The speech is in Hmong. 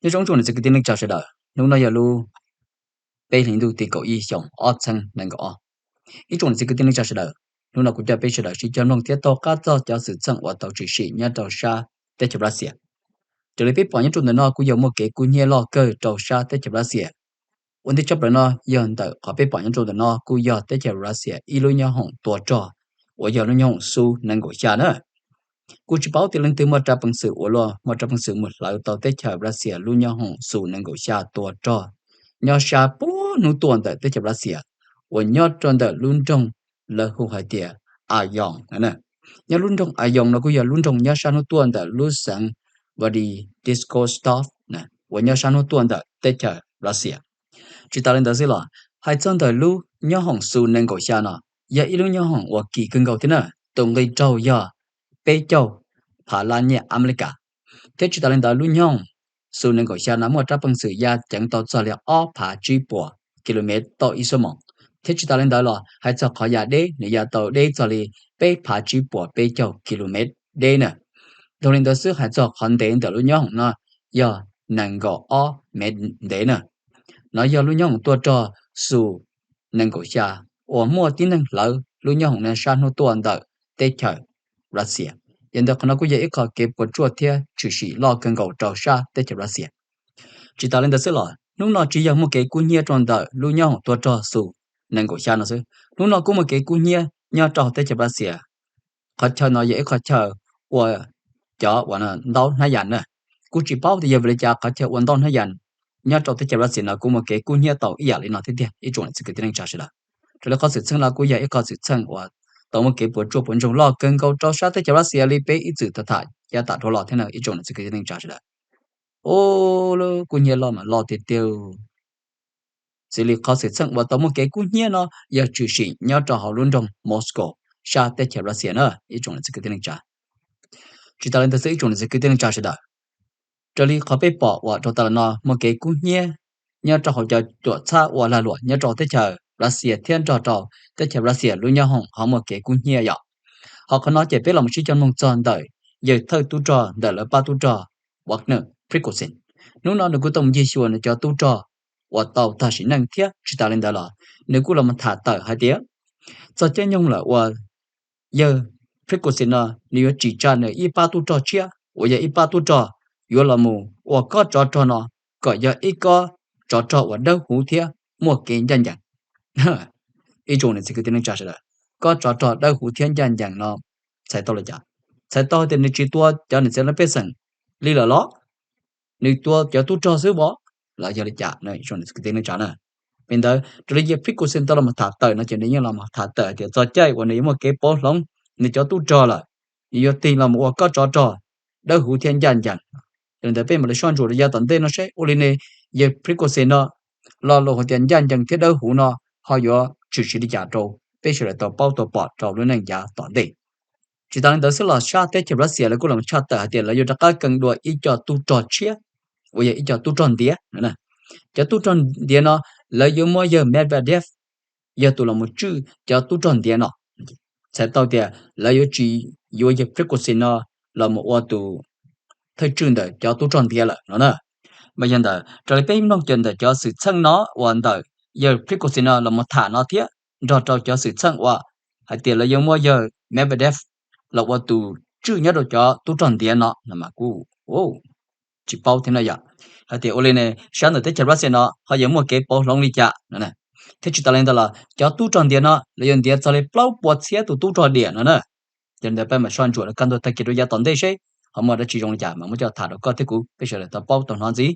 Nyob zoo ib tsoom niam txiv kwv tij neej tsa sawv daws, hnub no yog lub peb hlis ntuj tim kaum ib xyoo ob txhiab nees nkaum ob. Ib tsoom niam txiv kwv tij neej tsa sawv daws, hnub no kuv coj peb sawv daws sib cog mloog thiab taug qab txog cov xwm txheej uas tau tshwm sim nyob rau sab teb chaws Russia. Raws li peb pom nyob rau ntawm no kuj yog muaj kev kub hnyiab loj kawg rau sab teb chaws Russia. Ua ntej tshaj plaws no yog ntawm qhov peb pom nyob rau ntawm no kuj yog teb chaws Russia ib lub nyob hoom tua rog uas yog lub nyob hoom Su nees nkaum xya na. Kuj tsis paub tias leej twg muaj rab peev xwm ua luaj muaj rab peev xwm mus hlawv tau teb chaws Russia lub nyob hoom Su nees nkaum xya tua rog nyob sab puag hnub tuaj ntawm teb chaws Russia uas nyob rau ntawm lub nroog lawv hu hais tias Ayong. Nyob lub nroog Ayong no kuj yog lub nroog nyob sab hnub tuaj ntawm lub xeev Vladivostok uas nyob sab hnub tuaj ntawm teb chaws Russia. Tsis tas li ntawd xwb los hais txog ntawm lub nyob hoom Su nees nkaum xya no yog ib lub nyob hoom uas kim kawg nkaus thiab na, tus nqi raug yog peb caug phav lab nyiaj Amelikas. Thiab tsis tas li ntawd lub nyob hoom Su nees nkaum xya no muaj rab peev xwm ya ceev tau txog li ob phav tsib puas kilomev tau ib xuab moos. Thiab tsis tas li ntawd los hais txog qhov ya deb nws ya tau deb txog li peb phav tsib puas peb caug kilomev deb na. Dhau li ntawd xwb hais txog qhov ntev ntawm lub nyob hoom no yog nees nkaum ob mev ntev na. No yog lub nyob hoom tua rog Su nees nkaum xya uas muaj tib neeg hlawv lub nyob hoom no sab hnub tuaj ntawm teb chaws Russia. Yog ntawd qhov no kuj yog ib qho kev puas tsuaj thiab tshwm sim loj kawg nkaus rau sab teb chaws Russia. Tsis tas li ntawd xwb los hnub no tsis yog muaj kev kub hnyiab rau ntawm lub nyob hoom tua rog Su nees nkaum xya no xwb, hnub no kuj muaj kev kub hnyiab nyob rau hauv teb chaws Russia. Qhov chaw no yog ib qhov chaw ua cov uas ntaub hnab yas na. Kuj tsis paub tias yog vim li cas qhov chaw ua ntaub hnab yas nyob rau teb chaws Russia no kuj muaj kev kub hnyiab tau ib yam li no thiab tiag ib tsoom niam txiv kwv tij neej tsa sawv daws. Raws li qhov xwm txheej no kuj yog ib qhov xwm txheej uas tau muaj kev puas tsuaj puas ntsoog loj kawg nkaus rau sab teb chaws Russia li peb ib txwm tham tham yav tas dhau los thiab na ib tsoom niam txiv kwv tij neej tsa sawv daws. Ua lub kub hnyiab loj mas loj tiag tiag. Xws li qhov xwm txheej uas tau muaj kev kub hnyiab no yog tshwm sim nyob rau hauv lub nroog Moscow sab teb chaws Russia na ib tsoom niam txiv kwv tij neej tsa. Tsis tas li ntawd xwb ib tsoom niam txiv kwv tij neej tsa sawv daws, raws li qhov peb pom uas rau tas los no muaj kev kub hnyiab nyob rau hauv cov tuam txhab ua lag luam nyob rau teb chaws Russia thiab nrog rau teb chaws Russia lub nyob hoom ho muaj kev kub hnyiab yom. Ho qhov no ces peb los mus sib cog mloog txog ntawm yawg thawj tub rog ntawm lawv pab tub rog Wagner, Prigozhin. Hnub no nws kuj tau mus ncig xyuas nws cov tub rog uas tau tag sim neej thiab tsis tas li ntawd los nws kuj los mus tham tawm hais tias txog caij nyoog lawm uas yawg Prigozhin no nws yuav tsim tsa nws ib pab tub rog tshiab uas yog ib pab tub rog yuav los mus ua kob tsov rog no kom yog ib kob tsov rog uas dawb huv thiab muaj kev ncaj ncees. Ib tsoom niam txiv kwv tij neej tsa sawv daws, kob tsov rog dawb huv thiab ncaj ncees no txhais tau li cas? Txhais tau tias nws tsis tua cov niam txiv laj pej xeem li lawm los nws tua cov tub rog xwb vov los yog li cas? Ib tsoom niam txiv kwv tij neej tsa na, vim ntawd raws li yawg Prigozhin tau los tham tawm no ces nws yeej los tham tawm tias txog caij uas nws yuav muaj kev pauv hloov nws cov tub rog lawm, nws yuav tig los mus ua kob tsov rog dawb huv thiab ncaj ncees. Yog li ntawd peb mam li soj ntsuam rau yav tom ntej no seb ua li ne yawg Prigozhin no lo lus hais tias ncaj ncees thiab dawb huv no ho yuav tshwm sim li cas rau peb sawv daws tau paub tau pom rau lub neej yav tom ntej. Tsis tas li ntawd xwb los sab teb chaws Russia lawv kuj los tshaj tawm hais tias lawv yuav rov qab kee dua ib co tub rog tshiab uas yog ib co tub rog ntiav. Cov tub rog ntiav no lawv yuav muab yawg Medvedev yog tus los mus tswj cov tub rog ntiav no. Txhais tau tias lawv yuav tsis yuav yawg Prigozhin no los mus ua tus thawj tswj ntawm cov tub rog ntiav lawm no na. Mas yog ntawd raws li peb mloog ces ntawm cov xwm txheej no uas ntawm yawg Prigozhin no los mus tham no thiab nrog rau cov xwm txheej uas hais tias lawv yuav muab yawg Medvedev los ua tus tswj nyob rau cov tub rog ntiav no no mas kuj tsis paub thiab no yom. Hais tias ua li ne sab ntawm teb chaws Russia no ho yuav muaj kev pauv hloov li cas no. Thiab tsis tas li ntawd los cov tub rog ntiav no lawv yuav ntiav txog li plaub puas txhiab tus tub rog diam no na. Yog li ntawd peb mam soj ntsuam rau kaj ntug tag kis rau yav tom ntej seb ho muaj dab tsi zoo li cas mas muab coj tham rau koj thiab kuv peb sawv daws tau paub tau hnov ntxiv.